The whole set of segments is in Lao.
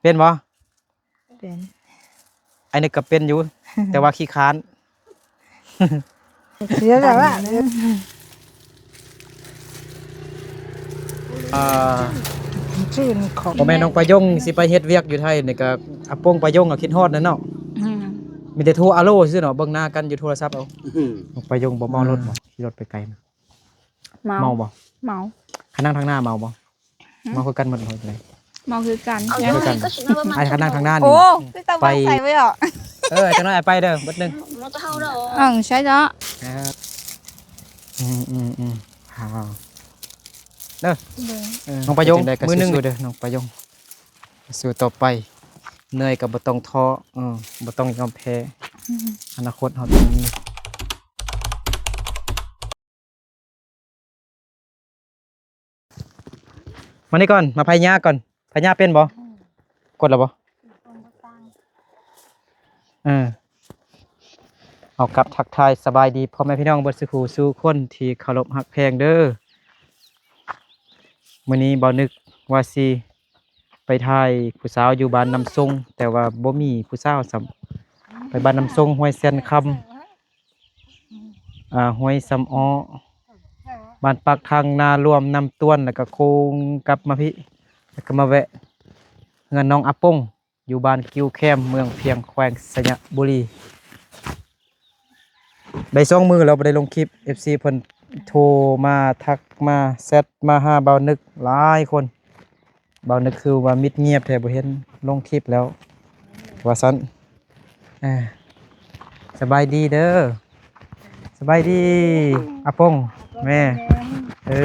ເປັນບໍ່? ເປັນ. ໄອ້ນີ້ກໍເປັນຢູ່ ແຕ່ວ່າຂີ້ຄ້ານ. ເສຍແລ້ວວ່າ ອ່າ ຊື່ນຂອງ ບໍ່ແມ່ນນ້ອງປາຍົງຊິໄປເຮັດວຽກຢູ່ໄທນີ້ກໍ ອາປົງປາຍົງກໍຄິດຮອດແຫຼະເນາະ. ອືມ ມີແຕ່ໂທອາໂລຊື່ເນາະ ເບິ່ງໜ້າກັນຢູ່ໂທລະສັບເອົາ. ອືມ ນ້ອງປາຍົງບໍ່ເມົາລົດບໍ່? ຂີ່ລົດໄປໄກນະ. ເມົາ. ເມົາບໍ່? ເມົາ. ຄັນນັ່ງທາງໜ້າເມົາບໍ່? ຫືມ? ເມົາຄືກັນໝົດບໍ່? ເມົາຄືກັນ. ເອົາ ຄືກັນ. ອ້າຍຄັນນັ່ງທາງໜ້ານີ້ ໂອ້ ຄືຕາໄປໃສ່ໄວ້ເນາະ. ເອີ ຈັກໜ້ອຍອ້າຍໄປເດີ ເບິດໜຶ່ງ. ເອີ ໃຊ່ເນາະ. ອືມໆໆ ເດີ ເອີ ນ້ອງປາຍົງ ມື້ໜຶ່ງເດີ ນ້ອງປາຍົງ ສູ້ຕໍ່ໄປ ເໜື່ອຍກໍບໍ່ຕ້ອງທໍ້ ເອີ ບໍ່ຕ້ອງຍອມແພ້. ອືມ ອະນາຄົດເຮົາຕ້ອງມີ. ມານີ້ກ່ອນ ມາໄພຍາກ່ອນ. ໄພຍາເປັນບໍ່? ອືມ ກົດແລ້ວບໍ່? ເອີ ເອົາກັບທັກທາຍສະບາຍດີພໍ່ແມ່ພີ່ນ້ອງເບິດສູ່ຜູ້ສູ່ຄົນທີ່ເຄົາລົບຮັກແພງເດີ. ມື້ນີ້ບ່າວນຶກວ່າຊິໄປຖ່າຍຜູ້ສາວຢູ່ບ້ານນ້ຳຊົງ ແຕ່ວ່າບໍ່ມີຜູ້ສາວຊ້ຳ. ໄປບ້ານນ້ຳຊົງ ຫ້ວຍແສນຄຳ ອ່າ ຫ້ວຍຊຳອໍ້ ບ້ານປາກທາງ ນາລວມ ນ້ຳຕ້ວນ ແລ້ວກໍໂຄ້ງກັບມາພີ້ ແລ້ວກໍມາແວະເຮືອນນ້ອງອາປົງ ຢູ່ບ້ານກິ່ວແຄມ ເມືອງພຽງ ແຂວງໄຊຍະບູລີ. ໄດ້ສອງມື້ແລ້ວບໍ່ໄດ້ລົງຄລິບ ເອັຟຊີເພິ່ນໂທມາ ທັກມາ ແຊັດມາຫາບ່າວນຶກຫຼາຍຄົນ. ບ່າວນຶກຄືວ່າມິດງຽບແທ້ ບໍ່ເຫັນລົງຄລິບແລ້ວ ວ່າຊັ້ນ. ເອີ ສະບາຍດີເດີ ສະບາຍດີອາປົງແມ່. ເອີ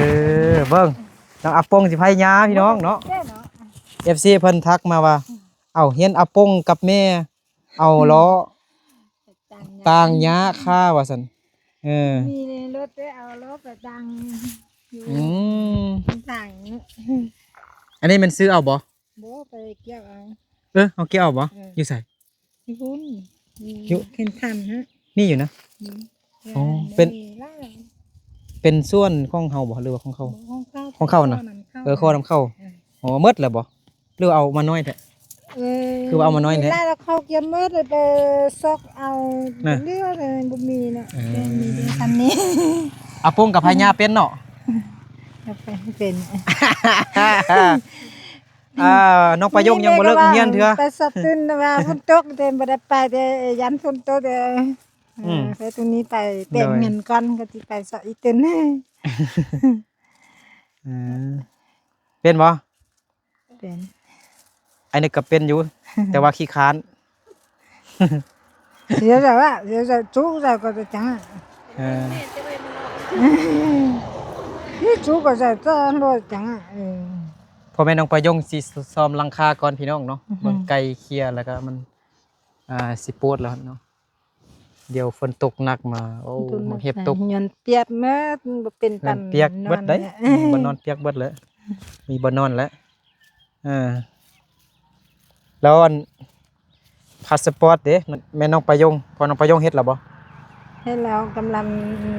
ເບິ່ງ ນ້ອງອາປົງຊິໄພຍາພີ່ນ້ອງເນາະ. ເອັຟຊີເພິ່ນທັກມາວ່າ ເອົາ ເຫັນອາປົງກັບແມ່ ເອົາລໍ້ ຕາງຫຍ້າ ຕາງຫຍ້າຄ່າວ່າຊັ້ນ. ເອີ ມີໃນລົດໄດ້ເອົາລໍ້ໄປຕາງຢູ່ ອືມ ຕາງ. ອັນນີ້ແມ່ນຊື້ເອົາບໍ່? ບໍ່ ໄປກ່ຽວເອົາ. ເອີ ເຮົາກ່ຽວເອົາບໍ່? ເອີ ຢູ່ໃສ? ຢູ່ພຸ້ນ ຢູ່ ຢູ່ເຂດທັນຫັ້ນ. ມີຢູ່ນະ? ມີ. ອໍ ເປັນ ເປັນສວນຂອງເຮົາບໍ່ ຫຼືວ່າຂອງເຂົາ? ຂອງເຂົາ ຂອງເຂົານະ. ເອີ ຂໍນຳເຂົາ. ເອີ ອໍ ໝົດແລ້ວບໍ່? ຫຼືວ່າເອົາມາໜ້ອຍແທ້? ເອີ ຄືວ່າເອົາມາໜ້ອຍແທ້. ເວລາເຂົາກຽມໝົດ ໄປຊອກເອົາ ນະ ເຫຼືອ ເອີ ບໍ່ມີເນາະ. ເອີ ມີແຕ່ສ່ຳນີ້. ອາປົງກັບພະຍາເປັນເນາະ. ເປັນ ເປັນ. ອ່າ ນ້ອງປາຍົງຍັງບໍ່ເລີກໂຮງຮຽນເທື່ອ. ໄປສອບຕື່ນວ່າຝົນຕົກ ແຕ່ບໍ່ໄດ້ໄປ ແຕ່ຢ້ານຝົນຕົກ. ເອີ ອືມ ໄປຕົງນີ້ໄປແຕ່ງເງິນກ່ອນ ກໍຊິໄປສອບອີກຕື່ນ. ເອີ ເປັນບໍ່? ເປັນ. ອັນນີ້ກໍເປັນຢູ່ ແຕ່ວ່າຂີ້ຄ້ານ. ເສຍແລ້ວວ່າ ເສຍແລ້ວ ຈູກແລ້ວກໍຈະຈັງ. ເອີ ຈູກກໍຈະຕ້ອງໂລດຈັງ. ເອີ ພໍ່ແມ່ນ້ອງປາຍົງຊິສ້ອມຫຼັງຄາກ່ອນພີ່ນ້ອງເນາະ. ອືຮຶ ເບິ່ງໄກ່ເຄຍ ແລ້ວກໍມັນ ອ່າ ຊິໂປດແລ້ວເນາະ. ດຽວຝົນຕົກໜັກມາ ໂອ້ ມັນເຫັບຕົກ ຍ້ອນປຽກໝົດ ບໍ່ເປັນຕານ ປຽກເບິດເດ້. ອືມ ບໍ່ນອນ ປຽກເບິດແລ້ວ ມີບໍ່ນອນແລ້ວ. ເອີ ແລ້ວອັນພາສປອດເດ້ ແມ່ນ້ອງປາຍົງ ພໍ່ນ້ອງປາຍົງເຮັດແລ້ວບໍ່? ເຮັດແລ້ວ ກຳລັງ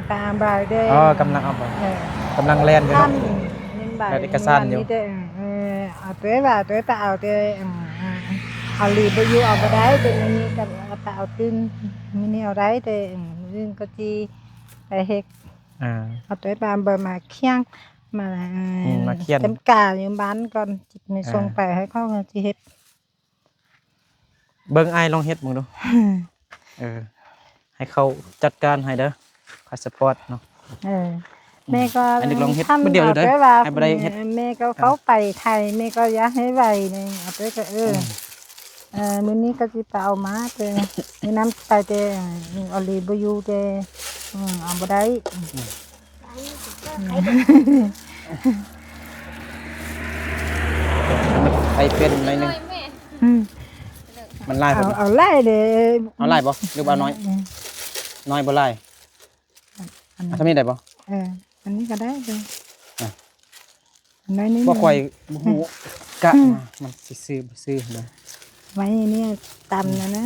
ໄປເອົາໃບເດ້. ອໍ ກຳລັງເອົາໃບ. ເອີ ກຳລັງແລ່ນຢູ່ເນາະ. ເຮັດເອກະສານຢູ່ ມີແຕ່ ເອີ ເອົາແຕ່ວ່າ ແຕ່ໄປເອົາແຕ່ ເອີ ເອົາລີບໍ່ຢູ່ ເອົາບໍ່ໄດ້. ແຕ່ມື້ນີ້ກໍໄປເອົາຕື່ມ ມື້ນີ້ເອົາໄດ້ແຕ່ ເອີ ມື້ອື່ນກໍຊິໄປເຮັດ. ອ່າ ເອົາແຕ່ວ່າເບີມາຂຽງ ມາ ເອີ ມາຂຽງ ຈຳກາຢູ່ບ້ານກ່ອນ ຊິໄປສົ່ງ ອ່າ ໄປໃຫ້ເຂົາ ຊິເຮັດ. ເບິ່ງອ້າຍລອງເຮັດເບິ່ງດູ. ເອີ ໃຫ້ເຂົາຈັດການໃຫ້ເດີ ພາສປອດເນາະ. ເອີ ອືມ ແມ່ກໍ ອັນນີ້ລອງເຮັດຜູ້ດຽວເລີຍເດີ ໃຫ້ບໍ່ໄດ້ເຮັດ. ແມ່ກໍເຂົ້າໄປໄທ ແມ່ກໍຢາກໃຫ້ໄວນີ້ ເອົາໄປກໍ ເອີ ອືມ ເອີ ມື້ນີ້ກໍຊິໄປເອົາມາ ແຕ່ມື້ນັ້ນໄປແຕ່ ເອີ ອາລີບໍ່ຢູ່ແຕ່ ເອີ ເອົາບໍ່ໄດ້. ອືມ ໄປເປັນໜ້ອຍໜຶ່ງ. ອືມ ມັນຫຼາຍບໍ່? ເອົາ ເອົາຫຼາຍເດ້. ເອົາຫຼາຍບໍ່ ຫຼືວ່າເອົາໜ້ອຍ? ອືມ ໜ້ອຍບໍ່ຫຼາຍ? ອັນ ເອົາສ່ຳນີ້ໄດ້ບໍ່? ເອີ ອັນນີ້ກໍໄດ້ເດີ. ອ່ະ ໜ້ອຍໜຶ່ງ ບໍ່ຄ່ອຍຮູ້ ອືມ ກະ ອືມ ມາ ມັນຊິຊື້ບໍ່ຊື້ເດີ. ໄວ້ນີ້ຕຳນະນະ.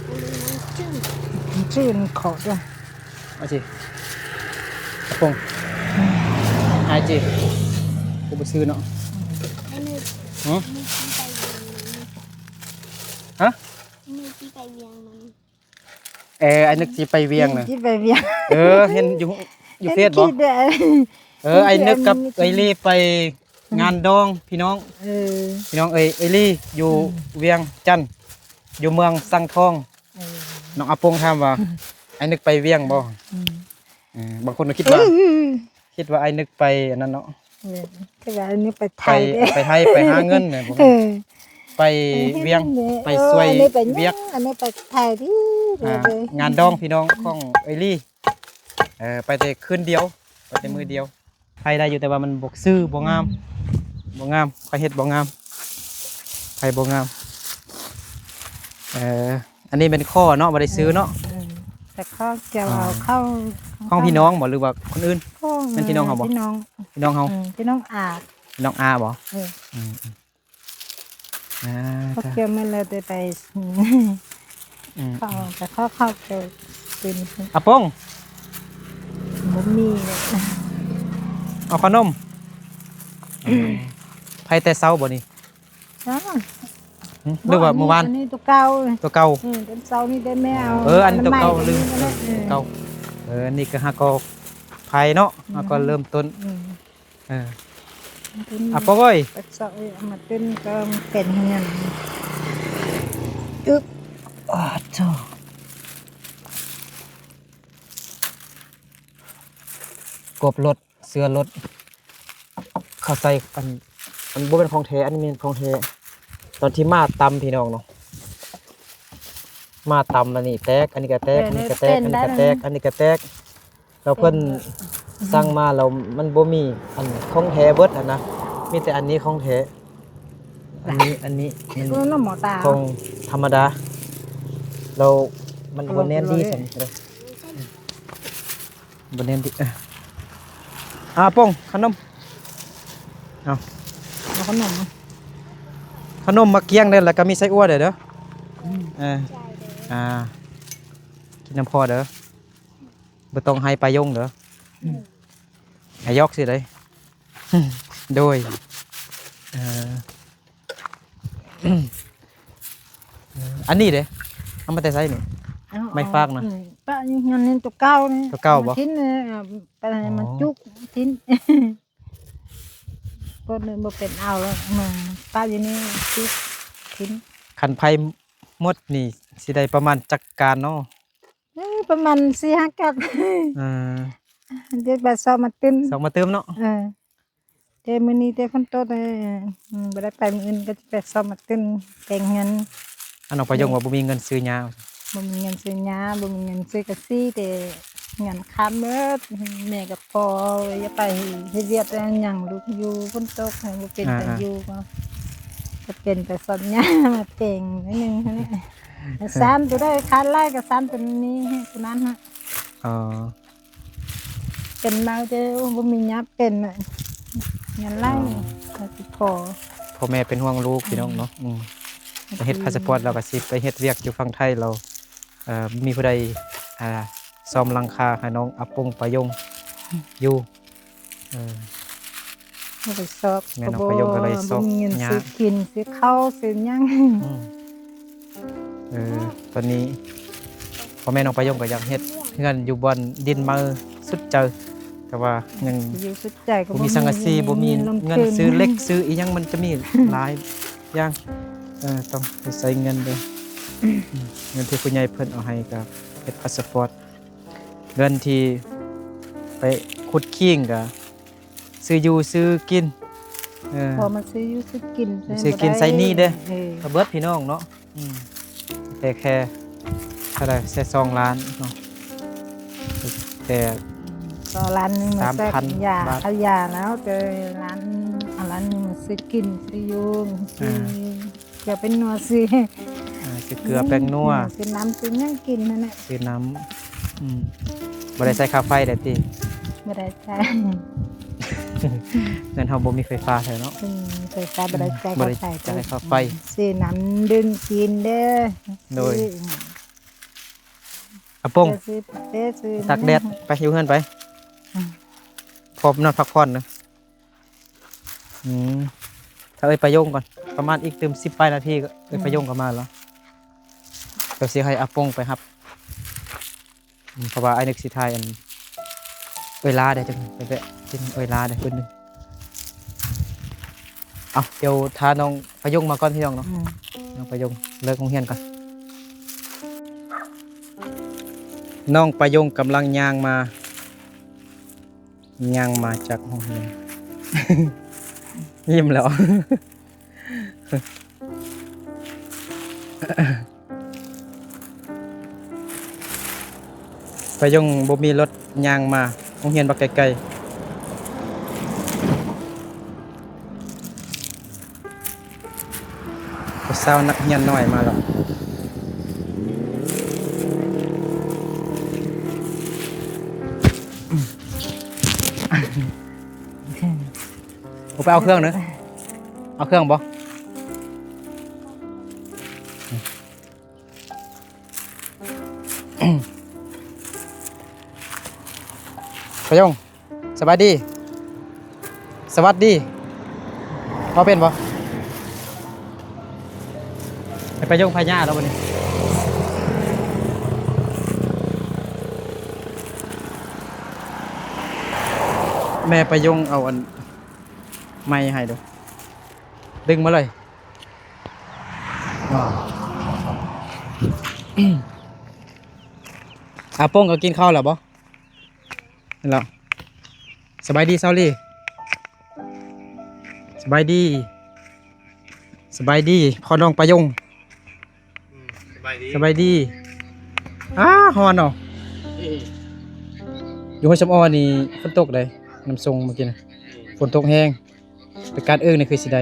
ອືມ ຈື່ນເຂາະເດີ. ອາຈີ ອາປົງ ອືມ ອາຈີ ກູບໍ່ຊື້ເນາະ. ຫຶ? ມີທີ່ໄປວຽງມັນ ຮະ? ມີທີ່ໄປວຽງມັນ ເອີ ອ້າຍນຶກຊິໄປວຽງນະ ທີ່ໄປວຽງ ເອີ ເຫັນຢູ່ ຢູ່ເຟສບໍ່? ເອີ ອ້າຍນຶກກັບເອື້ອຍລີໄປງານດອງພີ່ນ້ອງ ເອີ ພີ່ນ້ອງເອີຍ ເອື້ອຍລີຢູ່ ອືມ ວຽງຈັນ ຢູ່ເມືອງສັງທອງ ເອີ ນ້ອງອາປົງຖາມວ່າ ອ້າຍນຶກໄປວຽງບໍ່? ອືມ ເອີ ບາງຄົນກໍຄິດວ່າ ເອີ ຄິດວ່າອ້າຍນຶກໄປອັນນັ້ນເນາະ ເອີ ຄິດວ່າອ້າຍນຶກໄປໄທ ໄປ ເດ້ ໄປໄທ ໄປຫາເງິນນະ ເອີ ໄປວຽງ ໄປຊ່ວຍວຽກ ອັນນີ້ໄປໄທ ອ່າ ເດີ ງານດອງພີ່ນ້ອງຂອງເອື້ອຍລີ ເອີ ໄປແຕ່ຄືນດຽວ ໄປແຕ່ມື້ດຽວ ໄຟໄດ້ຢູ່ ແຕ່ວ່າມັນບໍ່ ຊື່ບໍ່ງາມ ອືມ ບໍ່ງາມ ຂ້ອຍເຮັດບໍ່ງາມ ໄຟບໍ່ງາມ ເອີ ອັນນີ້ແມ່ນຂໍເນາະ ບໍ່ໄດ້ຊື້ເນາະ ເອີ ແຕ່ຂໍກ່ຽວເອົາ ອ່າ ເຂົ້າ ຂອງພີ່ນ້ອງບໍ່ ຫຼືວ່າຄົນອື່ນ? ຂອງ ແມ່ນພີ່ນ້ອງເຮົາບໍ່? ພີ່ນ້ອງ ພີ່ນ້ອງເຮົາ ເອີ ພີ່ນ້ອງອາ ພີ່ນ້ອງອາບໍ່? ເອີ ອືມ ອ່າ ເຂົາກ່ຽວໝົດແລ້ວ ແຕ່ໄປ ອືມ ເຂົາ ໄປຂໍເຂົ້າເຈົ້າເປັນ ອາປົງ ບໍ່ມີເລີຍ ເອົາຂະໜົມ ອືມ ໄຜແຕ່ເຊົ້າບໍ່ນີ້? ຈ້າ ຫຶ ຫຼືວ່າມື້ວານ? ອັນນີ້ຕົວເກົ່າ ຕົວເກົ່າ ເອີ ຕອນເຊົ້ານີ້ໄດ້ແມ່ເອົາ ເອີ ອັນຕົວເກົ່າ ອະນາໄມ ລືມ ເອີ ເອີ ຕົວເກົ່າ ເອີ ອັນນີ້ກໍຫາກໍໄຜເນາະ ອືມ ຫາກໍເລີ່ມຕົ້ນ ອືມ ເອີ ອາປົງເອີຍ ໄປຊອກເອີຍ ເອົາມາຕື່ມກໍເປັນຫຍັງ ອຶບ ອາໂທ້ ກົບລົດ ເສື້ອລົດ ເຂົາໃສ່ອັນ ອັນບໍ່ແມ່ນຂອງແທ້ ອັນນີ້ແມ່ນຂອງແທ້ ຕອນທີ່ມ້າຕຳພີ່ນ້ອງເນາະ ມ້າຕຳ ອັນນີ້ແຕກ ອັນນີ້ກໍແຕກ ອັນນີ້ກໍແຕກ ອັນນີ້ກໍແຕກ ອັນນີ້ກໍແຕກ ແລ້ວເພິ່ນສັ່ງມາແລ້ວມັນບໍ່ມີອັນຂອງແທ້ເບິດຫັ້ນນະ ມີແຕ່ອັນນີ້ຂອງແທ້ ອັນນີ້ ອັນນີ້ ອັນນີ້ຂອງທຳມະດາ ແລ້ວມັນບໍ່ແໜ້ນດີສ່ຳ ບໍ່ແໜ້ນດີ ເອີ ອາ ປົງ ຂະໜົມ ເອົາ ເອົາຂະໜົມ ຂະໜົມໝາກກ້ຽງເດີ້ ແລ້ວກໍມີໄສ້ອົ່ວເດີ້ ເດີ ອືມ ເອີ ອ່າ ກິນນຳພໍ່ເດີ້ ບໍ່ຕ້ອງໃຫ້ປາຍົງເດີ້ ອືມ ອາ ຢອກຊື່ໃດ ໂດຍ ເອີ ອັນນີ້ເດ້ ເອົາມາແຕ່ໃສນີ້? ເອົາ ໄມ້ຟາກນະ ອືມ ປະຢູ່ຫັ້ນນີ້ ຕົວເກົ່ານີ້ ຕົວເກົ່າບໍ່? ມາຖິ້ມນີ້ ເອີ ໄປໃຫ້ມັນ ອໍ ຈຸກ ຖິ້ມ ເພິ່ນບໍ່ເປັນເອົາແລ້ວ ມາປະຢູ່ນີ້ ຕິດຖິ້ມ ຄັນໄຜ່ໝົດນີ້ ຊິໄດ້ປະມານຈັກການເນາະ? ເອີ ປະມານສີ່ຫ້າກັບ ເອີ ເດີ ໄປຊອກມາຕື່ມ ຊອກມາຕື່ມເນາະ ເອີ ແຕ່ມື້ນີ້ແຕ່ຝົນຕົກ ເອີ ບໍ່ໄດ້ໄປ ມື້ອື່ນກໍຈະໄປຊອກມາຕື່ມແປງເຮືອນ ອັນນ້ອງປາຍົງວ່າບໍ່ມີເງິນຊື້ຫຍ້າ ບໍ່ມີເງິນຊື້ຫຍ້າ ບໍ່ມີເງິນຊື້ກະສີ ແຕ່ເງິນຂາດເບິດ ແມ່ກັບພໍ່ຢ່າໄປເຮັດວຽກເຮັດຫຍັງ ລູກຢູ່ຝົນຕົກ ບໍ່ເປັນຕາຢູ່ ກໍ ກໍເປັນແຕ່ຊອກຫຍ້າມາແປງໜ້ອຍໜຶ່ງເທົ່ານັ້ນ ສານຕົວໃດຂາດຫຼາຍກໍສານຕົວນີ້ ຕົວນັ້ນນະ ອໍ ເປັນມາແຕ່ບໍ່ມີຫຍ້າເປັນນະ ງານຫຼາຍ ອໍ ກໍຊິພໍ ພໍ່ແມ່ເປັນຫ່ວງລູກ ພີ່ນ້ອງເນາະ ອືມ ໄປເຮັດພາສະປອດ ແລ້ວກໍຊິໄປເຮັດວຽກຢູ່ຝັ່ງໄທ ແລ້ວ ເອີ ມີຜູ້ໃດ ອ່າ ສ້ອມຫຼັງຄາໃຫ້ນ້ອງອາປົງປາຍົງຢູ່ ເອີ ບໍ່ໄດ້ຊອກ ແມ່ນ້ອງປາຍົງກໍເລີຍຊອກ ບໍ່ມີເງິນ ຍາກ ຊື້ກິນ ຊື້ເຂົ້າ ຊື້ຫຍັງ ອືມ ເອີ ຕອນນີ້ພໍ່ແມ່ນ້ອງປາຍົງກໍຢາກເຮັດເຮືອນຢູ່ບ່ອນດິນໃໝ່ສຸດໃຈ ແຕ່ວ່າຍັງຢູ່ສຸດໃຈກໍບໍ່ມີສັງກະສີ ບໍ່ມີເງິນຊື້ເຫຼັກຊື້ອີ່ຫຍັງ ມັນຈະມີຫຼາຍຢ່າງ ເອີ ຕ້ອງໄປໃຊ້ເງິນເດີ້ ເງິນທີ່ຜູ້ໃຫຍ່ເພິ່ນເອົາໃຫ້ກໍເຮັດພາສະປອດ ເງິນທີ່ໄປຂຸດຄີງກໍ ຊື້ຢູ່ຊື້ກິນ ເອີ ພໍມາຊື້ຢູ່ຊື້ກິນ ຊື້ກິນໃຊ້ໜີ້ເດ້ ເອີ ກໍເບິດພີ່ນ້ອງເນາະ ອືມ ແຕ່ແຄ່ເທົ່າໃດ ແຕ່ສອງລ້ານເນາະ ແຕ່ສອງລ້ານໜຶ່ງ ສາມພັນບາດ ຢາ ເອົາຢາແລ້ວ ແຕ່ລ້ານ ເອົາລ້ານໜຶ່ງຊື້ກິນ ຊື້ຢູ່ ຊື້ ອ່າ ເກືອແປ້ງນົວ ຊື້ ອ່າ ຊື້ເກືອແປ້ງນົວ ຊື້ນ້ຳ ຊື້ຫຍັງກິນຫັ້ນແຫຼະ ຊື້ນ້ຳ ອືມ ບໍ່ໄດ້ໃຊ້ຄ່າໄຟໄດ້ຕິ? ບໍ່ໄດ້ໃຊ້ ເຮືອນເຮົາບໍ່ມີໄຟຟ້າແທ້ເນາະ ອືມ ໄຟຟ້າບໍ່ໄດ້ຈ່າຍ ອືມ ຄ່າໄຟ ບໍ່ໄດ້ຈ່າຍຄ່າໄຟ ອືມ ຊື້ນ້ຳດື່ມກິນເດີ້ ໂດຍ ຊື້ ອາປົງ ຊື້ເປ້ ຊື້ຕາກແດດ ໄປຢູ່ເຮືອນໄປ ອືມ ພໍນອນພັກຜ່ອນນະ. ອືມ ຖ້າເອີ່ຍປາຍົງກ່ອນ ປະມານອີກຕື່ມສິບປາຍນາທີ ເອີ່ຍປາຍົງກໍມາແລ້ວ. ດຽວຊິໃຫ້ອາປົງໄປຮັບ ອືມ ເພາະວ່າອ້າຍນຶກຊິຖ່າຍອັນເອີ່ຍລາເດ້ ຈັ່ງໄປແວະກິນເອີ່ຍລາເດ້ ເພິ່ນ. ເອົາ ດຽວຖ້ານ້ອງປາຍົງມາກ່ອນພີ່ນ້ອງເນາະ. ອືມ ນ້ອງປາຍົງເລີກໂຮງຮຽນກ່ອນ. ນ້ອງປາຍົງກຳລັງຍ່າງມາ ຍ່າງມາຈາກໂຮງຮຽນ ຍິ້ມແລ້ວ. ປາຍົງບໍ່ມີລົດ ຍ່າງມາ ໂຮງຮຽນບັກໄກໆ. ຜູ້ສາວນັກຮຽນນ້ອຍມາແລ້ວ. ບໍ່ໄປເອົາເຄື່ອງເດີ ເອົາເຄື່ອງບໍ່? ປາຍົງ ສະບາຍດີ ສະຫວັດດີ ເວົ້າເປັນບໍ່? ໄປປາຍົງພາຍາແລ້ວບັດນີ້. ແມ່ປາຍົງເອົາອັນໄມ້ໃຫ້ດູ ດຶງມາເລີຍ. ອາປົງກໍກິນເຂົ້າແລ້ວບໍ່? ແລ້ວ ສະບາຍດີຊາວລີ ສະບາຍດີ ສະບາຍດີພໍ່ນ້ອງປາຍົງ. ອືມ ສະບາຍດີ ສະບາຍດີ. ອ້າ ຮ້ອນເນາະ. ເອີ ຢູ່ຫ້ວຍຊຳອອນນີ້ຝົນຕົກເດ້ ນ້ຳຊົງມື້ກີ້ນະ ອືມ ຝົນຕົກແຮງ. ແຕ່ການເອີ່ງນີ້ຄືຊິໄດ້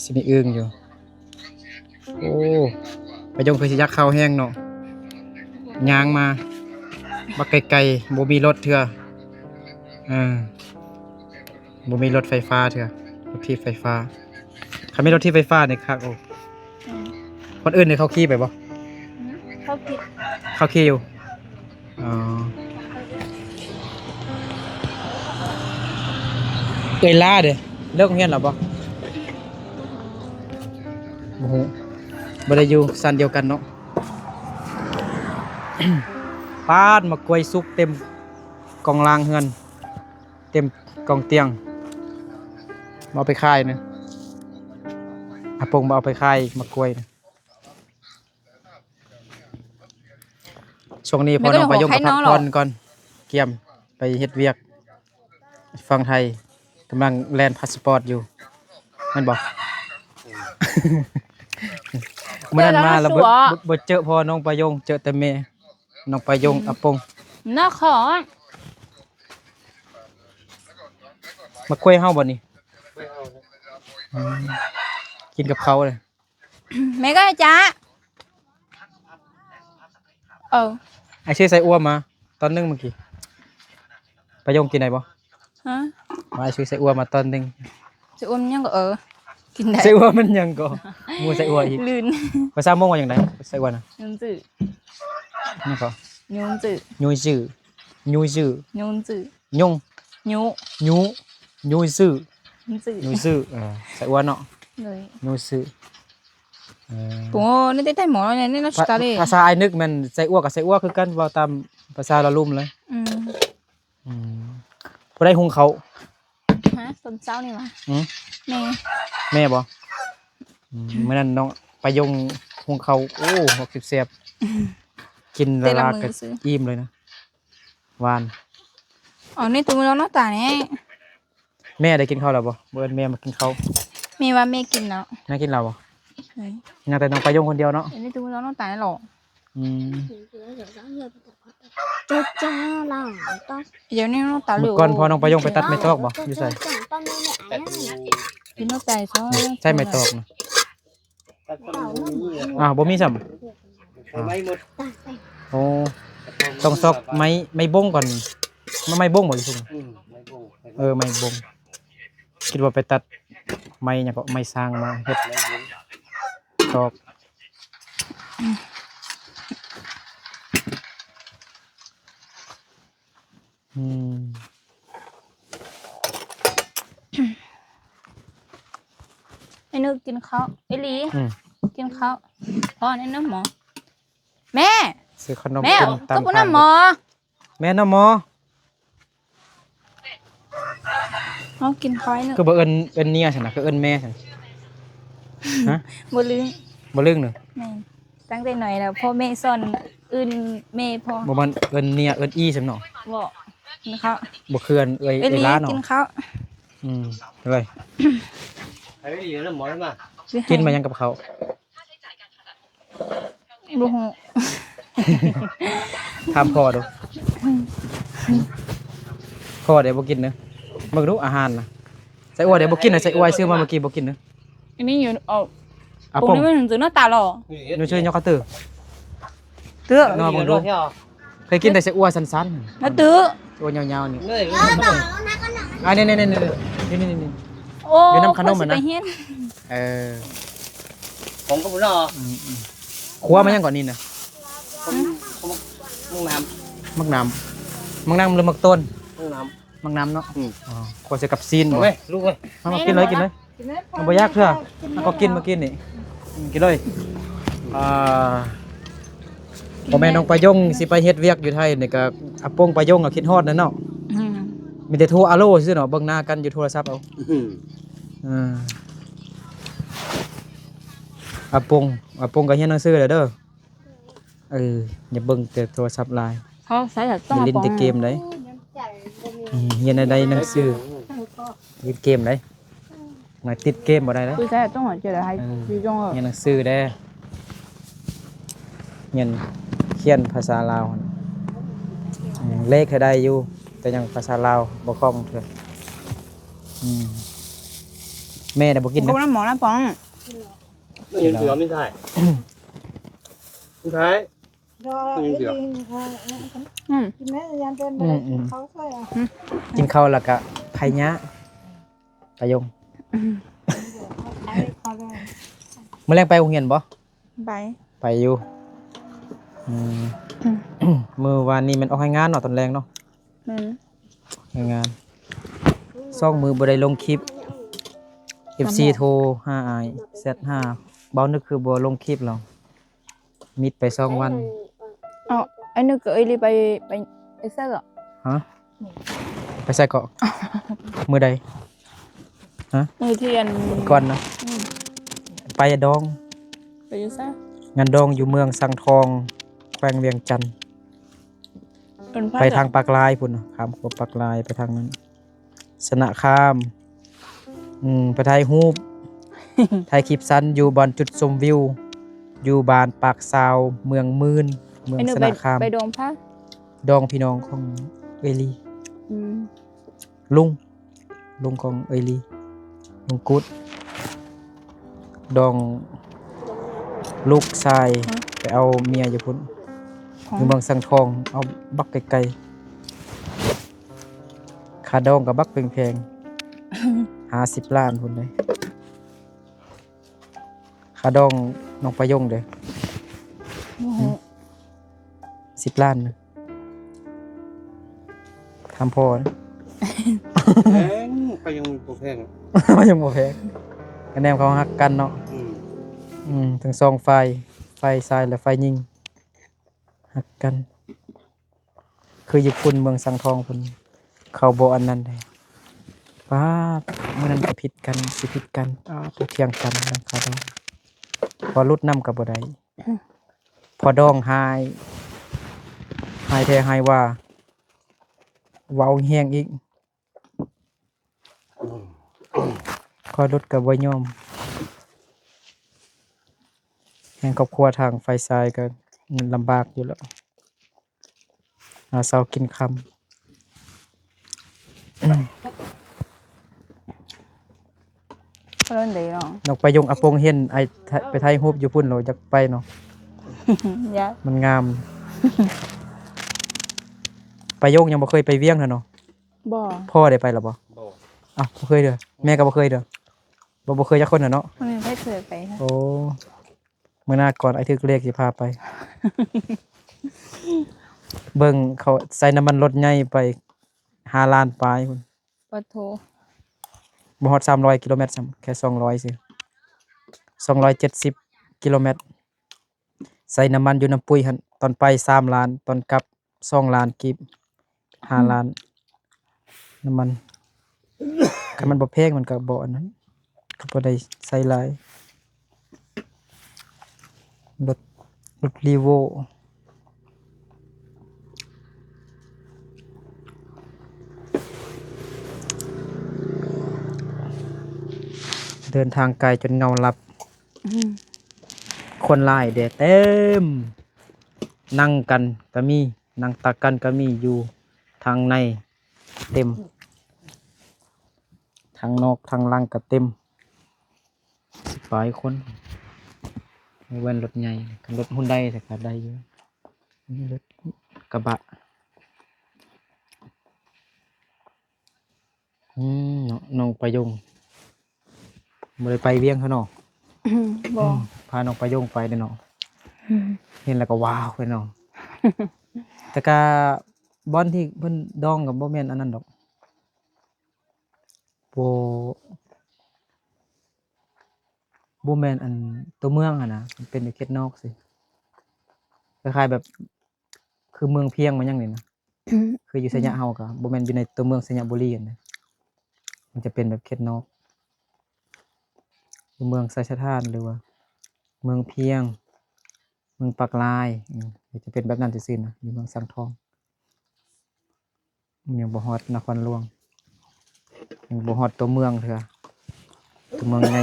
ຊິມີເອີ່ງຢູ່. ໂອ້ ປາຍົງຄືຊິຢາກເຂົ້າແຮງເນາະ ຍ່າງມາບັກໄກໆ ບໍ່ມີລົດເທື່ອ ເອີ ບໍ່ມີລົດໄຟຟ້າເທື່ອ ລົດຖີບໄຟຟ້າ. ຄັນມີລົດຖີບໄຟຟ້ານີ້ຄັກ. ໂອ້ ອືມ ຄົນອື່ນນີ້ເຂົາຂີ່ໄປບໍ່? ອືມ ເຂົາຂີ່ ເຂົາຂີ່ຢູ່. ອໍ ເອື້ອຍລາເດ ເລີກໂຮງຮຽນແລ້ວບໍ່? ບໍ່ຮູ້ ບໍ່ໄດ້ຢູ່ຊັ້ນດຽວກັນເນາະ. ປາດ ໝາກກ້ວຍສຸກເຕັມກອງລ່າງເຮືອນ ເຕັມກອງຕຽງ ບໍ່ເອົາໄປຂາຍນະ ອາປົງບໍ່ເອົາໄປຂາຍໝາກກ້ວຍນະ. ຊ່ວງນີ້ພໍ່ນ້ອງປາຍົງກໍພັກຜ່ອນກ່ອນ ກຽມໄປເຮັດວຽກຝັ່ງໄທ ກຳລັງແລ່ນພາສປອດຢູ່ ແມ່ນບໍ່? ມື້ນັ້ນມາແລ້ວບໍ່ ບໍ່ເຈີພໍ່ນ້ອງປາຍົງ ເຈີແຕ່ແມ່ນ້ອງປາຍົງ ອາປົງ. ນະຄອນ ມາຄຸຍເຮົາບໍ່ນີ້? ອືມ ກິນກັບເຂົ້າເລີຍ. ແມ່ກໍຈະ ເອີ ອ້າຍຊື້ໄສ້ອົ່ວມາຕອນໜຶ່ງມື້ກີ້ ປາຍົງກິນໄດ້ບໍ່? ຮະ ວ່າອ້າຍຊື້ໄສ້ອົ່ວມາຕອນໜຶ່ງ. ໄສ້ອົ່ວມັນຫຍັງກໍ ເອີ ກິນໄດ້. ໄສ້ອົ່ວມັນຫຍັງກໍ ໝູ່ໄສ້ອົ່ວອີກ ລື່ນ. ພາສາມົ້ງວ່າຫຍັງໃດ ໄສ້ອົ່ວນະ? ຍູນຈື້ ຫຍັງກໍ? ຍູນຈື້ ຍູນຈື້ ຍູນຈື້ ຍູນຈື້ ຍູນ ຍູ ຍູນຈື້ ຍູນຈື້ ຍູນຈື້ ເອີ ໄສ້ອົ່ວເນາະ ໂດຍ ຍູນຈື້. ເອີ ໂອ້ ນີ້ແຕ່ໄຕ່ໝໍນີ້ ພາ ພາສາອ້າຍນຶກແມ່ນໄສ້ອົ່ວກັບໄສ້ອົ່ວຄືກັນ ເວົ້າຕາມພາສາລາວລຸ່ມເລີຍ. ອືມ ອືມ ຜູ້ໃດຫຸງເຂົ້າ? ຮະ ຕອນເຊົ້ານີ້ຫວາ? ຫື ແມ່ ແມ່ບໍ່? ອືມ ມື້ນັ້ນນ້ອງປາຍົງຫຸງເຂົ້າ ໂອ້ ແຊບໆ ກິນລະລາກໍອີ່ມເລີຍນະ ຫວານ. ເອົານີ້ ຕຸມລອງນ້ອງຕາແນ່. ແມ່ໄດ້ກິນເຂົ້າແລ້ວບໍ່? ບໍ່ເອີ້ນແມ່ມາກິນເຂົ້າ. ແມ່ວ່າແມ່ກິນແລ້ວ. ແມ່ກິນແລ້ວບໍ່? ເອີ ຍັງແຕ່ນ້ອງປາຍົງຄົນດຽວເນາະ. ອັນນີ້ຕຸມລອງນ້ອງຕາແນ່ຫຼໍ. ອືມ ດຽວນີ້ນ້ອງຕາເຫຼືອ. ມື້ກ່ອນພໍ່ນ້ອງປາຍົງໄປຕັດໄມ້ຕອກບໍ່? ຢູ່ໃສ? ຢູ່ນອກໃຈ ໃຊ້ໄມ້ຕອກນະ. ອ້າວ ບໍ່ມີຊ້ຳ. ໄຟໄໝ້ໝົດ. ໂອ້ ຕ້ອງຊອກໄມ້ ໄມ້ບົງກ່ອນ. ໄມ້ບົງບໍ່ຢູ່ຊຸມ? ອືມ ໄມ້ບົງ. ເອີ ໄມ້ບົງ. ຄິດວ່າໄປຕັດໄມ້ຫຍັງເກາະ ໄມ້ຊ້າງມາເຮັດ ໄມ້ບົງ ຕອກ. ອືມ. ອ້າຍນຶກກິນເຂົ້າ ອີ່ຫຼີ ອືມ ກິນເຂົ້າ ພໍແນ່ນຳໝໍ. ແມ່ ຊື້ຂະໜົມ ແມ່ ກິນຕາມ ກໍບໍ່ນຳໝໍ. ແມ່ນຳໝໍ. ເຮົາກິນເຂົ້າ ອ້າຍນຶກ ຄືບໍ່ເອີ້ນ ເອີ້ນເນຍຊັ້ນນະ ຄືເອີ້ນແມ່ຊັ້ນ? ຮະ? ບໍ່ລຶ້ງ ບໍ່ລຶ້ງເນາະ. ແມ່ນ. ຕັ້ງແຕ່ນ້ອຍແລ້ວ ພໍ່ແມ່ສອນເອີ້ນແມ່ພໍ່. ບໍ່ແມ່ນເອີ້ນເນຍ ເອີ້ນອີ່ຊັ້ນເນາະ. ບໍ່ ກິນເຂົ້າ ບໍ່ຄືເອື້ອຍ ເອື້ອຍຫຼ້າເນາະ. ກິນເຂົ້າ. ອືມ ເອີຍ ກິນມາຫຍັງກັບເຂົ້າ? ບໍ່ຮູ້. ຖາມພໍ່ດູ ພໍ່ເດບໍ່ກິນເດີ. ເບິ່ງດູອາຫານນະ ໃສ່ອົ່ວເດບໍ່ກິນເດີ. ໃສ່ອົ່ວຊື້ມາເມື່ອກີ້ບໍ່ກິນເດີ. ອັນນີ້ຢູ່ ເອົາ ອາປົງ ປົງນີ້ມັນເປັນໜ້າຕາຫຼໍ່ ໜູຊື່ຍົກເຂົ້າຕື້. ເຕື້ ເນາະ ເບິ່ງດູ ເຄີຍກິນແຕ່ໃສ່ອົ່ວສັ້ນໆ ນະ ຕື້ ອົ່ວຍາວໆນີ້. ອັນນີ້ໆໆໆ ໂອ້ ຢູ່ນຳຂະໜົມຫັ້ນນະ. ເອີ ຂອງກະບຸນເນາະ. ອືມໆ ຄົວມາຫຍັງກ່ອນນີ້ນະ? ໝາກໜາມ ໝາກໜາມ ໝາກໜາມ ໝາກໜາມ ຫຼືໝາກຕົ້ນ? ໝາກໜາມ ໝາກໜາມເນາະ. ອືມ ອໍ ຄົວໃສ່ກັບຊີ້ນບໍ່? ເອົາເວີຍ ລູກເວີຍ ເອົາ ກິນເລີຍ ກິນເລີຍ. ມັນບໍ່ຢາກເທື່ອ ມັນກໍກິນ ມາກິນນີ້ ກິນເລີຍ. ອ່າ ພໍ່ແມ່ນ້ອງປາຍົງຊິໄປເຮັດວຽກຢູ່ໄທນີ້ ກໍອາປົງປາຍົງກໍຄິດຮອດແຫຼະເນາະ. ອືມ ມີແຕ່ໂທອາໂລຊື່ເນາະ ເບິ່ງໜ້າກັນຢູ່ໂທລະສັບເອົາ. ອືມ ອ່າ ອາປົງ ອາປົງກໍຮຽນໜັງສືແລ້ວເດີ. ເອີ ຢ່າເບິ່ງແຕ່ໂທລະສັບຫຼາຍ ເຂົາໃຊ້ແລ້ວຕ້ອງ ຢ່າຫຼິ້ນແຕ່ເກມໄດ໋. ອືມ ຮຽນໃດໆ ໜັງສື ຫຼິ້ນເກມໄດ໋ ມາຕິດເກມບໍ່ໄດ້ເດ້. ຄືໃຊ້ຕ້ອງໃຫ້ເຈົ້າໄດ້ ເອີ ຮຽນໜັງສືແດ່ ຮຽນຂຽນພາສາລາວ. ອືມ ເລກໃຫ້ໄດ້ຢູ່ ແຕ່ຍັງພາສາລາວບໍ່ຄ່ອງເທື່ອ. ອືມ ແມ່ນະບໍ່ກິນນະ ບໍ່ນຳໝໍນຳປອງ. ໄດ້ຍິນສຽງມີທ້າຍ ມີທ້າຍ ອືມ ກິນແມ່ຍາມເປັນ ອືມໆ ເຂົ້າຊ່ອຍເອົາ. ກິນເຂົ້າແລ້ວກະໄພຍາ ປາຍົງ. ອືມ ມື້ແລງໄປໂຮງຮຽນບໍ່? ໄປ ໄປຢູ່. ອືມ ອືມ ມື້ວານນີ້ແມ່ນອອກແຮງງານເນາະ ຕອນແລງເນາະ. ແມ່ນ ແຮງງານ ສອງມື້ບໍ່ໄດ້ລົງຄລິບ ເອັຟຊີ ໂທຫາອ້າຍ ແຊັດຫາ ເບົານຶກຄືບໍ່ລົງຄລິບແລ້ວ ມິດໄປສອງວັນ. ເອົາ ອ້າຍນຶກກັບເອື້ອຍລີໄປ ໄປ ໄປໃສເກາະ? ຮະ? ໄປໃສເກາະ? ມື້ໃດ? ຮະ? ມື້ທີ່ອັນ ກ່ອນນະ. ອືມ ໄປດອງ. ໄປຢູ່ໃສ? ງານດອງຢູ່ເມືອງສັງທອງ ແຂວງວຽງຈັນ. ໄປທາງປາກລາຍພຸ້ນນະ ຂ້າມຂົວປາກລາຍໄປທາງນັ້ນ ຊະນະຄາມ. ອືມ ໄປຖ່າຍຮູບ ຖ່າຍຄລິບສັ້ນຢູ່ບ່ອນຈຸດຊົມວິວ ຢູ່ບ້ານປາກຊາວ ເມືອງໝື່ນ ເມືອງຊະນະຄາມ. ໄປ ໄປດອງໃຜ? ດອງພີ່ນ້ອງຂອງເອື້ອຍລີ. ອືມ ລຸງ ລຸງຂອງເອື້ອຍລີ ລຸງກຸດ ດອງລູກຊາຍ. ຮະ? ໄປເອົາເມຍຢູ່ພຸ້ນ ຂອງ ຢູ່ເມືອງສັງທອງ ເອົາບັກໄກໆ ຄ່າດອງກໍບັກແພງໆ ຫ້າສິບລ້ານພຸ້ນເດ້. ຄ່າດອງນ້ອງປາຍົງເດ້ ບໍ່ຮູ້ ສິບລ້ານນະ. ຖາມພໍ່ນະ. ແພງ ປາຍົງບໍ່ແພງ ປາຍົງບໍ່ແພງ ກະແນມເຂົາຮັກກັນເນາະ. ອືມ ອືມ ທັງສອງຝ່າຍ ຝ່າຍຊາຍ ແລະ ຝ່າຍຍິງ ຮັກກັນ. ຄືຢູ່ພຸ້ນເມືອງສັງທອງພຸ້ນ ເຂົາບໍ່ອັນນັ້ນເດ້. ປາດ ມື້ນັ້ນກໍຜິດກັນ ຊິຜິດກັນ ປາດ ຖຽງກັນເລື່ອງຄ່າດອງ ພໍຫຼຸດນຳກໍບໍ່ໄດ້. ອືມ ພໍດອງຮ້າຍ ຮ້າຍແທ້ຮ້າຍວ່າ ເວົ້າແຮງອີກ. ຂ້ອຍຫຼຸດກໍບໍ່ຍອມ ແຮງຄອບຄົວທາງຝ່າຍຊາຍກໍລຳບາກຢູ່ແລ້ວ ຫາເຊົ້າກິນຄ່ຳ. ນ້ອງປາຍົງອາປົງເຫັນອ້າຍໄປຖ່າຍຮູບຢູ່ພຸ້ນແລ້ວຢາກໄປເນາະ. ຢາກ ມັນງາມ. ປາຍົງຍັງບໍ່ເຄີຍໄປວຽງເທື່ອເນາະ. ບໍ່. ພໍ່ໄດ້ໄປແລ້ວບໍ່? ບໍ່. ອ້າວ ບໍ່ເຄີຍເດີ ແມ່ກໍບໍ່ເຄີຍເດີ ບໍ່ ບໍ່ເຄີຍຈັກຄົນນະເນາະ. ບໍ່ມີໃຜເຄີຍໄປ. ໂອ້ ມື້ໜ້າກ່ອນອ້າຍຖືກເລກຊິພາໄປ ເບິ່ງເຂົາໃຊ້ນ້ຳມັນລົດໃຫຍ່ໄປຫ້າລ້ານປາຍພຸ້ນ. ປະໂທ ບໍ່ຮອດສາມຮ້ອຍກິໂລແມັດຊ້ຳ ແຄ່ສອງຮ້ອຍຊື່. ສອງຮ້ອຍເຈັດສິບກິໂລແມັດ. ໃສ່ນ້ຳມັນຢູ່ນ້ຳປຸ້ຍຫັ້ນ ຕອນໄປສາມລ້ານ ຕອນກັບສອງລ້ານກີບ ຫ້າລ້ານ ນ້ຳມັນ. ຄັນມັນບໍ່ແພງມັນກໍບໍ່ອັນນັ້ນ ກໍບໍ່ໄດ້ໃສ່ຫຼາຍ. ລົດ ລົດ Revo ເດີນທາງໄກຈົນເຫງົາຫຼັບ. ອືມ ຄົນຫຼາຍເດ້ ເຕັມ ນັ່ງກັນກໍມີ ນັ່ງຕັກກັນກໍມີ ຢູ່ທາງໃນເຕັມ ທາງນອກທາງຫຼັງກໍເຕັມ ສິບປາຍຄົນ. ຍົກເວັ້ນລົດໃຫຍ່ ຄັນລົດຮຸນໄດກໍໄດ້ຢູ່ ມີລົດກະບະ. ອືມ ເນາະ ນ້ອງປາຍົງ ບໍ່ໄດ້ໄປວຽງເທື່ອເນາະ. ອືມ ບໍ່ ອືມ ພານ້ອງປາຍົງໄປເດ້ເນາະ. ອືມ ເຫັນແລ້ວກໍວ້າວເດ້ເນາະ. ແຕ່ກະບ່ອນທີ່ເພິ່ນດອງກໍບໍ່ແມ່ນອັນນັ້ນດອກ ບໍ່ ບໍ່ແມ່ນອັນຕົວເມືອງຫັ້ນນະ ມັນເປັນຢູ່ເຂດນອກຊີ້ ຄ້າຍໆແບບຄືເມືອງພຽງ ມາຫຍັງນີ້ນະ. ຄືຢູ່ໄຊຍະເຮົາກໍບໍ່ແມ່ນຢູ່ໃນຕົວເມືອງໄຊຍະບູລີຫັ້ນນະ ມັນຈະເປັນແບບເຂດນອກ ຢູ່ເມືອງໄຊສະຖານ ຫຼືວ່າເມືອງພຽງ ເມືອງປາກລາຍ ອືມ ກໍຈະເປັນແບບນັ້ນຊື່ໆນະ ຢູ່ເມືອງສັງທອງ. ຍັງບໍ່ຮອດນະຄອນຫຼວງ ຍັງບໍ່ຮອດຕົວເມືອງເທື່ອ ຕົວເມືອງໃຫຍ່.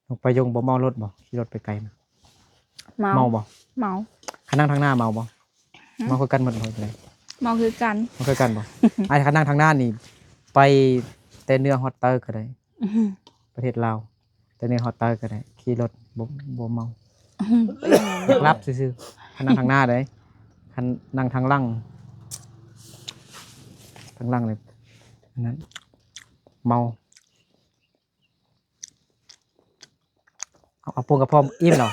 ນ້ອງປາຍົງບໍ່ເມົາລົດບໍ່? ຂີ່ລົດໄປໄກນະ ເມົາ ເມົາບໍ່? ເມົາ. ຄັນນັ່ງທາງໜ້າເມົາບໍ່? ຫືມ ເມົາຄືກັນໝົດບໍ່? ເມົາຄືກັນ ເມົາຄືກັນບໍ່? ອ້າຍ ຄັນນັ່ງທາງໜ້ານີ້ ໄປແຕ່ເໜືອຮອດໃຕ້ກໍໄດ້ ປະເທດລາວ ແຕ່ເໜືອຮອດໃຕ້ກໍໄດ້ ຂີ່ລົດບໍ່ ບໍ່ເມົາ ຫຼັບຊື່ໆ. ຄັນນັ່ງທາງໜ້າເດ້ ຄັນນັ່ງທາງຫຼັງ ທາງຫຼັງນີ້ ອັນນັ້ນ ເມົາ. ເອົາ ເອົາປົງກະພ້ອມ ອີ່ມແລ້ວ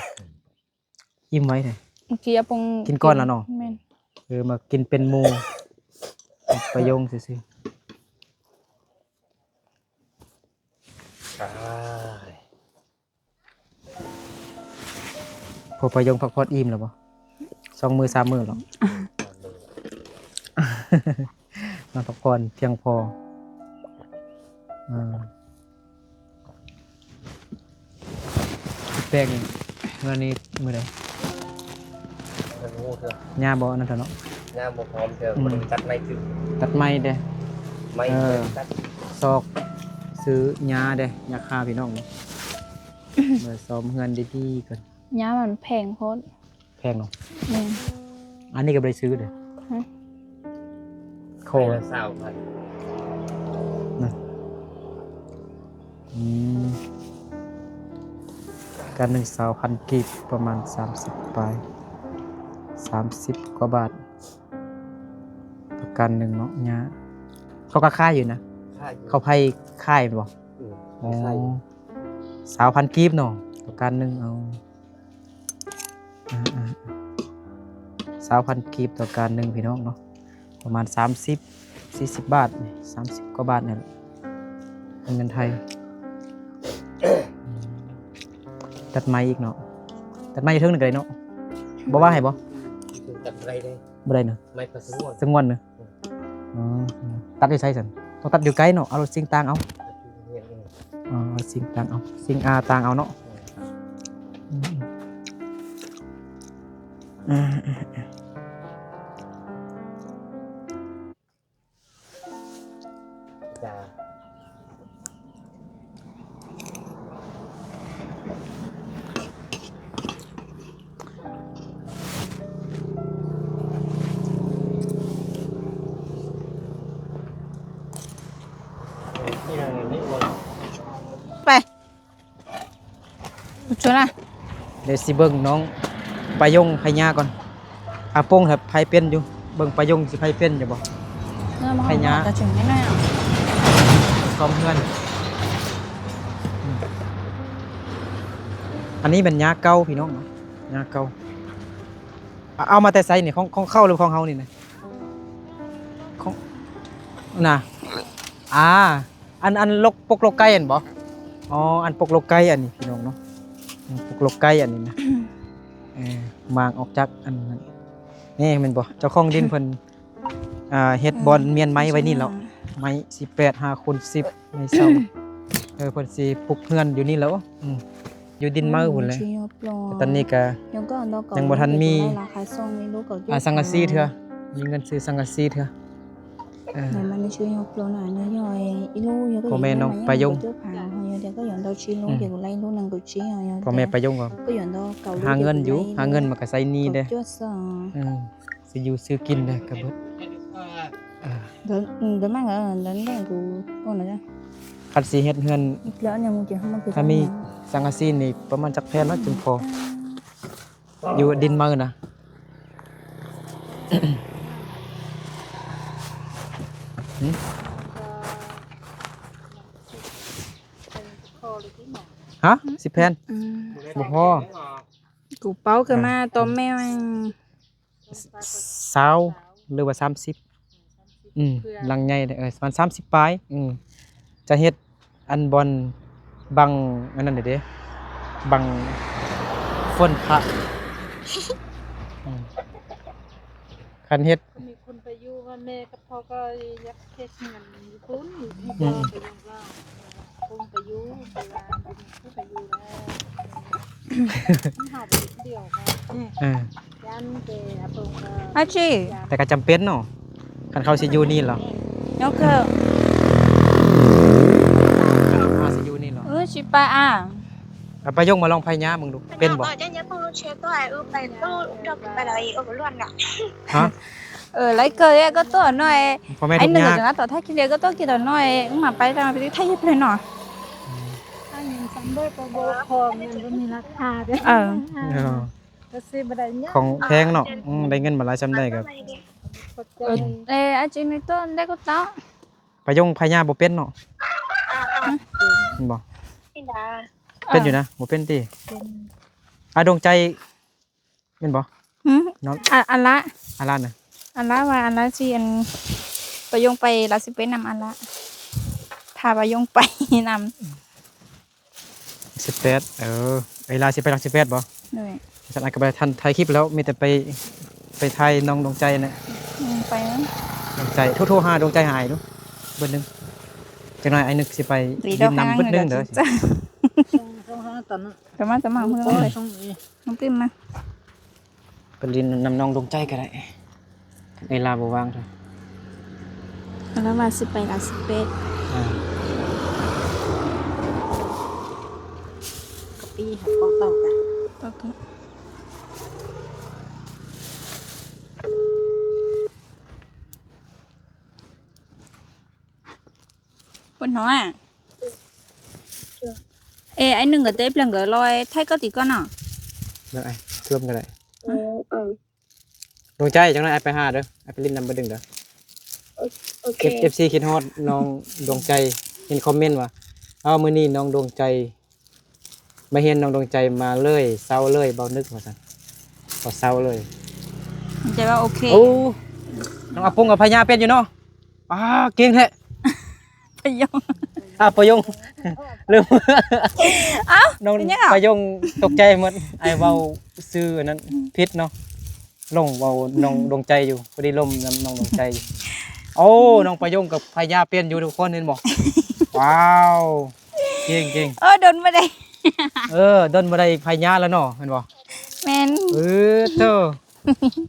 ອີ່ມໄວແທ້. ເມື່ອກີ້ເອົາປົງ ກິນກ່ອນແລ້ວເນາະ. ແມ່ນ ເອີ ມາກິນເປັນໝູ່ ປາຍົງຊື່ໆ. ພໍປາຍົງພັກຜ່ອນອີ່ມແລ້ວບໍ່? ສອງມື້ສາມມື້ແລ້ວ ນອນພັກຜ່ອນພຽງພໍ. ເອີ ແປງເມື່ອນີ້ມື້ໃດ? ຍັງບໍ່ຮູ້ເທື່ອ ຫຍ້າບໍ່ອັນນັ້ນເທື່ອເນາະ. ຫຍ້າບໍ່ພ້ອມເທື່ອ ອືມ ບໍ່ໄດ້ຕັດໄມ້ຄື ຕັດໄມ້ເດ້ ໄມ້ ເອີ ຕັດ ຊອກຊື້ຫຍ້າເດ້ ຫຍ້າຄາ ພີ່ນ້ອງເນາະ. ມາຊອມເຮືອນດີໆກ່ອນ. ຫຍ້າມັນແພງໂພດ. ແພງເນາະ. ແມ່ນ. ອັນນີ້ກໍບໍ່ໄດ້ຊື້ເດ້. ຮະ? ຂໍ ໄມ້ລະຊາວພັນນະ. ອືມ ການໜຶ່ງຊາວພັນກີບ ປະມານສາມສິບປາຍ ສາມສິບກວ່າບາດ. ປະກັນໜຶ່ງເນາະ ຫຍ້າ ເຂົາກໍຂາຍຢູ່ນະ. ຂາຍຢູ່. ເຂົາໃຜຂາຍແມ່ນບໍ່? ອືມ ໂອ້ ຂາຍຢູ່. ຊາວພັນກີບເນາະ ປະກັນໜຶ່ງ. ເອົາ ອ່າໆ ຊາວພັນກີບຕໍ່ການໜຶ່ງ ພີ່ນ້ອງເນາະ ປະມານສາມສິບ ສີ່ສິບບາດ ສາມສິບກວ່າບາດນີ້ແຫຼະ ເປັນເງິນໄທ. ຕັດໄມ້ອີກເນາະ ຕັດໄມ້ຢູ່ເທິງນັ້ນກໍໄດ້ເນາະ. ບໍ່ວ່າໃຫ້ບໍ່? ຕັດບໍ່ໄດ້ເດ້. ບໍ່ໄດ້ນະ ໄມ້ກໍສະຫງວນ ສະຫງວນນະ. ອືມ ຕັດຢູ່ໃສຊັ້ນ? ຕ້ອງຕັດຢູ່ໄກເນາະ ເອົາລົດຊິງຕາງເອົາ. ອໍ ຊິງຕາງເອົາ ຊິງອາຕາງເອົາເນາະ. ອືມ ອືມ ອືມ ອືມ ຈ້າ. ໄປ ດຽວຊິເບິ່ງນ້ອງປາຍົງໄພຍາກ່ອນ. ອາປົງ ໃຜເປັນຢູ່ ເບິ່ງປາຍົງຊິໃຜເປັນຢູ່ບໍ່ ໄພຍາ. ສ່ອມເຮືອນ. ອັນນີ້ແມ່ນຫຍ້າເກົ່າ ພີ່ນ້ອງເນາະ ຫຍ້າເກົ່າ. ເອົາ ເອົາມາແຕ່ໃສນີ້? ຂອງ ຂອງເຂົາ ຫຼືຂອງເຮົານີ້ນະ? ນະ ອ່າ ອັນ ອັນ ລົກ ປົກລົກໄກ່ຫັ້ນບໍ່? ອໍ ອັນປົກລົກໄກ່ອັນນີ້ພີ່ນ້ອງເນາະ ອືມ ປົກລົກໄກ່ອັນນີ້ນະ ເອີ ມາງອອກຈາກອັນນັ້ນ ນີ້ແມ່ນບໍ່? ເຈົ້າຂອງດິນເພິ່ນ ອ່າ ເຮັດບ່ອນ ເອີ ມ້ຽນໄມ້ໄວ້ນີ້ແລ້ວ ຊິບແປດ ໄມ້ສິບແປດ ຫ້າຄູນສິບ ໄມ້ເຊົາ ເອີ ເພິ່ນຊິປຸກເຮືອນຢູ່ນີ້ແລ້ວ ອືມ ຢູ່ດິນເໝີພຸ້ນແຫຼະ ແຕ່ຕອນນີ້ກະຍັງບໍ່ທັນມີ ອ່າ ສັງກະສີເທື່ອ ມີເງິນຊື້ສັງກະສີເທື່ອ ເອີ ພໍ່ແມ່ນ້ອງປາຍົງ ພໍ່ແມ່ປາຍົງກໍຫາເງິນຢູ່ ຫາເງິນມາກໍໃຊ້ໜີ້ເດ້ ເອີ ຊິຢູ່ຊື້ກິນເດ້ກະເບິດ ເອີ ເດີນ ເດີນມາກໍເດີນ ເດີນ ກູໂອນະ ຄັນຊິເຮັດເຮືອນ ຖ້າມີສັງກະສີນີ້ປະມານຈັກແຜ່ນເນາະ ຈຶ່ງພໍ ຢູ່ດິນເໝີນະ ຫຶ? ຮະ? ສິບແຜ່ນ ອືມ ບໍ່ພໍ ກູເປົ້າເກີດມາຕອນແມ່ ຊາວ ຫຼືວ່າສາມສິບ ອືມ ຫຼັງໃຫຍ່ເດ້ ເອີ ປະມານສາມສິບປາຍ ອືມ ຈະເຮັດອັນບ່ອນບັງອັນນັ້ນເດ້ ບັງຝົນພະ ອືມ ຄັນເຮັດ ມີຄົນໄປຢູ່ວ່າແມ່ກັບພໍ່ກໍຢາກເຮັດເຮືອນຢູ່ພຸ້ນ ອືມ ພໍ່ກໍຍັງວ່າ ຄົງໄປຢູ່ ແຕ່ວ່າບໍ່ມີຜູ້ໄປຢູ່ແລ້ວ ມັນຫາໄດ້ດຽວກໍ ເອີ ຢ້ານແຕ່ອາຕົງກໍ ອາຈີ ແຕ່ກໍຈຳເປັນເນາະ ຄັນເຂົາຊິຢູ່ນີ້ເນາະ ໂອເຄ ເຂົາຊິຢູ່ນີ້ເນາະ ເອີ ຊິໄປອ່າ ອາ ປາຍົງມາລອງພະຍາເບິ່ງດູ ເປັນບໍ່? ຮະ? ເອີ ໄລເກີຍກໍຕົວໜ້ອຍ ພໍ່ແມ່ທຸກຍາກ ຕົວໄທກິເລກໍຕົວກິຕົວໜ້ອຍ ມາໄປແລ້ວໄປໄທເຮັດເລີຍເນາະ ອືມ ອັນນີ້ສຳເລັດກໍບໍ່ ຂອງມັນບໍ່ມີລາຄາເດ້ ເອີ ເອີ ກໍຊື້ບໍ່ໄດ້ຫຍັງ ຂອງແພງເນາະ ອືມ ໄດ້ເງິນມາຫຼາຍສ່ຳໃດກໍ ເອີ ເອີ ອາຈິງໃນຕົ້ນໄດ້ກໍເຕົາະ ປາຍົງພະຍາບໍ່ເປັນເນາະ ເຫັນບໍ່? ເປັນຢູ່ນະ ບໍ່ເປັນຕິ? ເປັນ ອາ ດວງໃຈ ແມ່ນບໍ່? ຫື? ເນາະ ອາ ອາລະ ອາລະນະ ອາລະວ່າອາລະຊິອັນ ປາຍົງໄປ ລາວຊິໄປນຳອາລະ ຖ້າປາຍົງໄປນຳ ສິບແປດ ເອີ ເວລາຊິໄປຫຼັກສິບແປດບໍ່? ໂດຍ ຊັ້ນອ້າຍກໍບໍ່ໄດ້ທັນຖ່າຍຄລິບແລ້ວ ມີແຕ່ໄປ ໄປຖ່າຍນ້ອງດວງໃຈນະ ອືມ ໄປ ດວງໃຈ ໂທ ໂທຫາດວງໃຈໃຫ້ອ້າຍດູ ເບີດໜຶ່ງ ຈັກໜ້ອຍອ້າຍນຶກຊິໄປຫຼິ້ນນຳເບີດໜຶ່ງເດີ ໂທຫາຕອນນັ້ນ ຕາມມາ ຕາມມາ ນ້ອງຕິມມາ ໄປຫຼິ້ນນຳນ້ອງດວງໃຈກໍໄດ້ ຄັນເວລາບໍ່ວ່າງເດີ ລາວວ່າຊິໄປລາວຊິໄປ ອ່າ ກະປີຫັ້ນ ຂອງເກົ່າກະ ໂອເຄ ເພິ່ນເນາະ ເອ ໄອ້ໜຶ່ງກໍເຕັບເລື່ອງກໍລອຍ ໄທກໍຕິກ່ອນເນາະ ເບິ່ງໄອ້ເຊື່ອມກໍໄດ້ ເອີ ເອີ ດວງໃຈ ຈັກໜ້ອຍອ້າຍໄປຫາເດີ ອ້າຍໄປຫຼິ້ນນຳບໍ່ດຶງເດີ ໂອ ໂອເຄ ເອັບ ເອັບຊີຄິດຮອດນ້ອງດວງໃຈ ເຫັນຄອມເມັນວ່າ ເອົາ ມື້ນີ້ນ້ອງດວງໃຈ ມາຮຽນນ້ອງດວງໃຈມາເລີຍ ເຊົາເລີຍ ເບົານຶກວ່າຊັ້ນ ກໍເຊົາເລີຍ ດວງໃຈວ່າໂອເຄ ໂອ້ ນ້ອງອາປົງກັບພະຍາເປັນຢູ່ເນາະ ອ່າ ເກັ່ງແທ້ ປະໂຫຍງ ອ່າ ປະໂຫຍງ ລືມ ເອົ້າ ນ້ອງ ເປັນຫຍັງ ປະໂຫຍງຕົກໃຈໝົດ ອ້າຍເວົ້າຊື່ອັນນັ້ນ ອືມ ຜິດເນາະ ຫຼົງເວົ້ານ້ອງ ອືມ ດວງໃຈຢູ່ ພໍດີລົມນຳນ້ອງດວງໃຈຢູ່ ໂອ້ ອືມ ນ້ອງປະໂຫຍງກັບພະຍາປ່ຽນຢູ່ທຸກຄົນເຫັນບໍ່ ວ້າວ ເກັ່ງໆ ເອີ ດົນບໍ່ໄດ້ ເອີ ດົນບໍ່ໄດ້ພະຍາແລ້ວເນາະ ແມ່ນບໍ່ ແມ່ນ ເອີ ໂທ້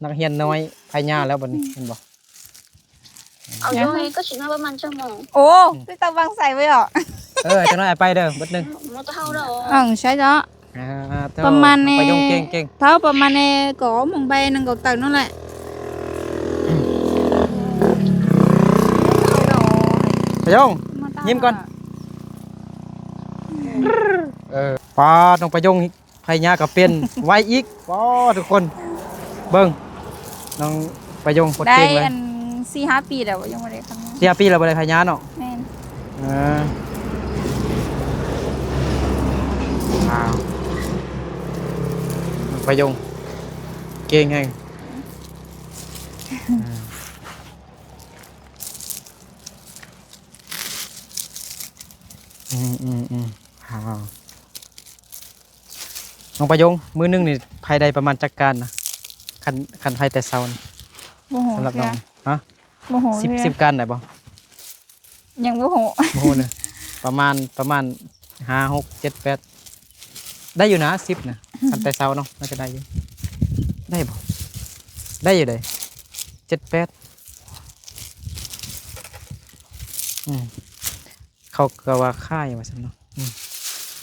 ນັກຮຽນນ້ອຍພະຍາແລ້ວບັດນີ້ ເຫັນບໍ່ ເອົາຢູ່ໃຫ້ກໍຊິນອນປະມານຊົ່ວໂມງ ໂອ້ ອືມ ຄືຕາບັງໃສ່ໄວ້ເນາະ ເອີ ຈັກໜ້ອຍໄປເດີ ເບິດໜຶ່ງ ເອີ ໃຊ່ເນາະ ອ່າ ປະມານນີ້ ປະໂຫຍງເກັ່ງໆ ເທົ່າປະມານນີ້ກໍໂມງໄປໜຶ່ງກໍເຕີນນັ້ນແຫຼະ ປະໂຫຍງ ຍິ້ມກ່ອນ ເອີ ປາ ນ້ອງປະໂຫຍງ ພະຍາກໍເປັນໄວອີກ ປ້າ ທຸກຄົນ ເບິ່ງ ນ້ອງປະໂຫຍງໂຄດເກັ່ງເລີຍ ໄດ້ອັນ ສີ່ຫ້າປີແລ້ວ ຍັງບໍ່ໄດ້ພະຍາ ສີ່ຫ້າປີແລ້ວບໍ່ໄດ້ພະຍາເນາະ ແມ່ນ ເອີ ວ້າວ ປະໂຫຍງເກັ່ງແຮງ ອືມ ເອີ. ອືມໆໆ ວ້າວ ນ້ອງປະຍົງ ມື້ໜຶ່ງນີ້ໃຜໄດ້ປະມານຈັກການນະ? ຄັນ ຄັນໃຜແຕ່ເຊົ້ານະ ບໍ່ຮູ້ ສຳລັບນ້ອງ ເທື່ອ ຮະ? ບໍ່ຮູ້ ສິບ ເທື່ອ ສິບການໄດ້ບໍ່? ຍັງບໍ່ຮູ້ ບໍ່ຮູ້ເນາະ ປະມານ ປະມານ ຫ້າ ຫົກ ເຈັດ ແປດ ໄດ້ຢູ່ນະ ສິບນະ ຄັນແຕ່ເຊົ້າເນາະ ໜ້າຈະໄດ້ຢູ່ ໄດ້ບໍ່? ໄດ້ຢູ່ເດ້ ເຈັດ ແປດ ອືມ ເຂົາກໍວ່າຂາຍວ່າຊັ້ນເນາະ ອືມ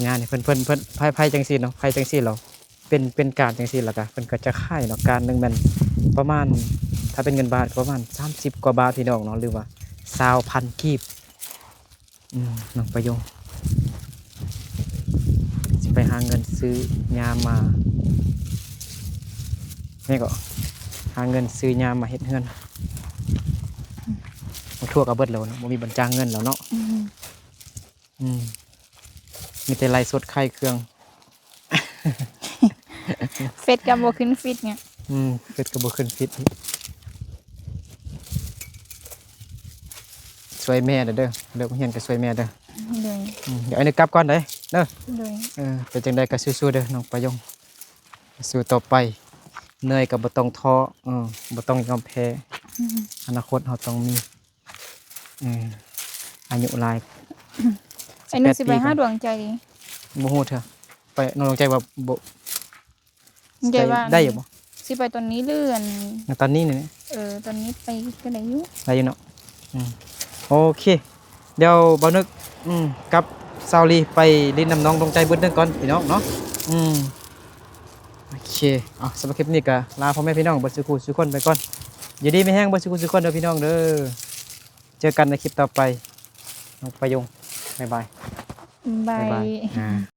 ງານນີ້ເພິ່ນ ເພິ່ນ ເພິ່ນ ໃຜ ໃຜຈັ່ງຊີ້ເນາະ ໃຜຈັ່ງຊີ້ລະ ເປັນ ເປັນການຈັ່ງຊີ້ ແລ້ວກະເພິ່ນກໍຈະຂາຍເນາະ ການໜຶ່ງແມ່ນປະມານ ຖ້າເປັນເງິນບາດກໍປະມານສາມສິບກວ່າບາດພີ່ນ້ອງເນາະ ຫຼືວ່າຊາວພັນກີບ. ອືມ ນ້ອງປະໂຍງ ຊິໄປຫາເງິນຊື້ຍາມາ ແມ່ນກໍ ຫາເງິນຊື້ຍາມາເຮັດເຮືອນ ບັກຖົ່ວກໍເບິດແລ້ວເນາະ ບໍ່ມີບ່ອນຈ່າຍເງິນແລ້ວເນາະ ອືມ ອືມ ມີແຕ່ໄລຟ໌ສົດຂາຍເຄື່ອງ ເຟດກໍບໍ່ຂຶ້ນຟີດເນາະ ອືມ ເຟດກໍບໍ່ຂຶ້ນຟີດອີກ ຊ່ວຍແມ່ແດ່ເດີ ເລີກໂຮງຮຽນກໍຊ່ວຍແມ່ເດີ ໂດຍ ອືມ ດຽວອ້າຍນຶກກັບກ່ອນເດີ ເດີ ໂດຍ ເອີ ເປັນຈັ່ງໃດກໍສູ້ໆເດີນ້ອງປະຍົງ ສູ້ຕໍ່ໄປ ເໜື່ອຍກໍບໍ່ຕ້ອງທໍ້ ເອີ ບໍ່ຕ້ອງຍອມແພ້ ອືມ ອະນາຄົດເຮົາຕ້ອງມີ ເອີ ອາຍຸຫຼາຍ ໄອ້ໜຶ່ງ ສິບແປດ ຊິໄປຫາດວງໃຈ ບໍ່ຮູ້ເທື່ອ ໄປ ນ້ອງດວງໃຈວ່າບໍ່ ດວງໃຈວ່າ ໄດ້ຢູ່ບໍ່ ຊິໄປຕອນນີ້ ຫຼື ອັນ ຕອນນີ້ນີ້ ເອີ ຕອນນີ້ໄປກໍໄດ້ຢູ່ ໄດ້ຢູ່ເນາະ ອືມ ໂອເຄ ດຽວບ່າວນຶກ ອືມ ກັບສາວລີໄປຫຼິ້ນນຳນ້ອງດວງໃຈບຶດໜຶ່ງກ່ອນພີ່ນ້ອງເນາະ ອືມ ໂອເຄ ເອົາ ສຳລັບຄລິບນີ້ກໍລາພໍ່ແມ່ພີ່ນ້ອງເບິດສູ່ຜູ້ສູ່ຄົນໄປກ່ອນ ຢູ່ດີມີແຮງເບິດສູ່ຜູ້ສູ່ຄົນເດີພີ່ນ້ອງເດີ ເຈີກັນໃນຄລິບຕໍ່ໄປ ນ້ອງປະໂຍງ ບາຍບາຍ ບາຍບາຍ ບາຍບາຍ ອ່າ.